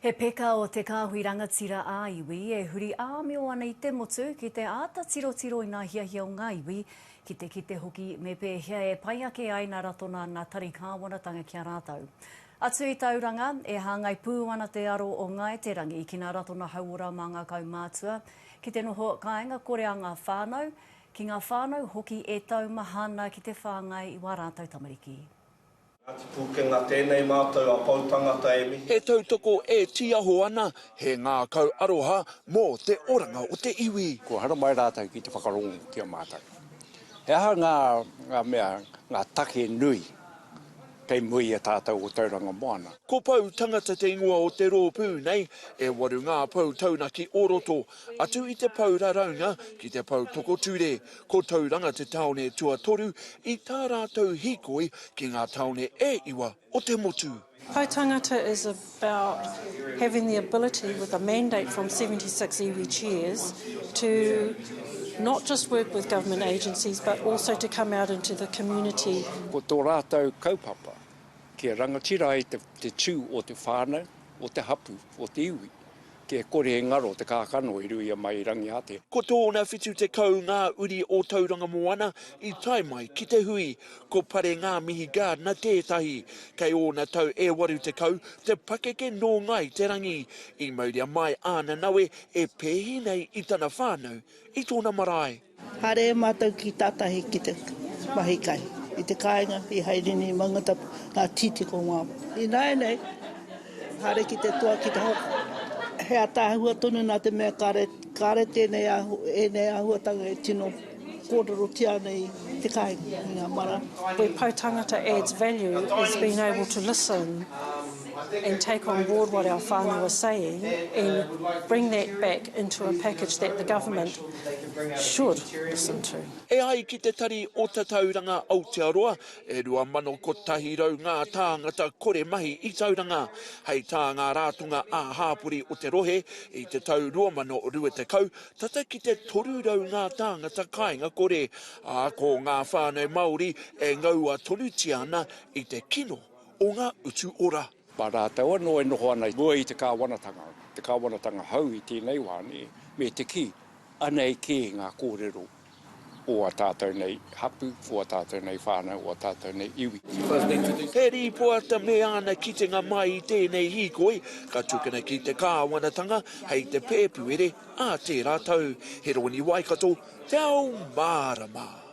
He peka o Te Kāhui Rangatira ā-Iwi e huri āmio ana i te motu ki te āta tirotiro i ngā hiahia o ngā iwi, ki te kite hoki me pēhea e pai ake ai nā ratona nā tari kāwanatanga ki a rātou. Atu i Tauranga, e hāngai pū ana te aro o Ngāi Te Rangi ki nā ratona hauora mā ngā kaumātua, ki te noho kāinga kore a ngā whānau, ki ngā whānau hoki e taumaha ana ki te whāngai i wā rātou tamariki. Ngāti Pūkenga tēnei mātou a Pou Tangata e mihi. He tautoko e tīaho ana, he ngākau aroha mō te oranga o te iwi. Kua haramai rātou ki te whakarongo ki a mātou. He aha ngā, ngā mea, ngā take nui kei mua i a tātou o Tauranga Moana? Ko Pou Tangata te ingoa o te rōpū nei, e waru ngā pou taunaki o roto, atu i te pou raraunga ki te pou tokoture. Ko Tauranga te tāone tuatoru i tā rātou hīkoi ki ngā tāone e iwa o te motu. Pou Tangata is about having the ability with a mandate from 76 iwi chairs to not just work with government agencies but also to come out into the community. Ko tō rātou kaupapa kia rangatira ai te tū o te whānau, o te hapū, o te iwi. Kia kore e ngaro te kākano i ruia mai i Rangiātea. Ko tōna 70 ngā uri o Tauranga Moana i tae mai ki te hui. Ko Pare Ngāmihi Gardiner tētahi. Kei ōna tau e 80 te pakeke nō Ngāi Te Rangi. I mauria mai āna nawe e pēhi nei i tana whānau i tōna marae. Haere e mātou ki tātahi ki te mahi kai i te kāinga i Hairini i Maungatapu, ngā tītiko ngā. Ināianei, haere ki te toa ki te hoko. He ataahua tonu nā te mea kāre, kāre tēnei āhu, ēnei āhuatanga e tino kōrerotia ana i te kāinga, i ngā marae. Where Pou Tangata adds value is being able to listen and take on board what our whānau are saying and bring that back into a package that the government should listen to. E ai ki te Tari o Tatauranga Aotearoa, e 2,100 ngā tāngata kore mahi i Tauranga. Hei tā ngā rātonga ā-hāpori o te rohe, i te tau 2020, tata ki te 300 ngā tāngata kāinga kore, ā, ko ngā whānau Māori e ngaua tonutia ana i te kino o ngā utu ora. Mā rātou anō e noho ana i mua i te kāwanatanga, te kāwanatanga hou i tēnei wā, nē, me te kī, anei kē ngā kōrero o ā tātou nei hapū, o ā tātou nei whānau, o ā tātou nei iwi. He rīpoata me āna kitenga mai i tēnei hīkoi ka tukuna ki te kāwanatanga hei te Pēpuere ā tērā tau. Heroni Waikato, Te Ao Mārama.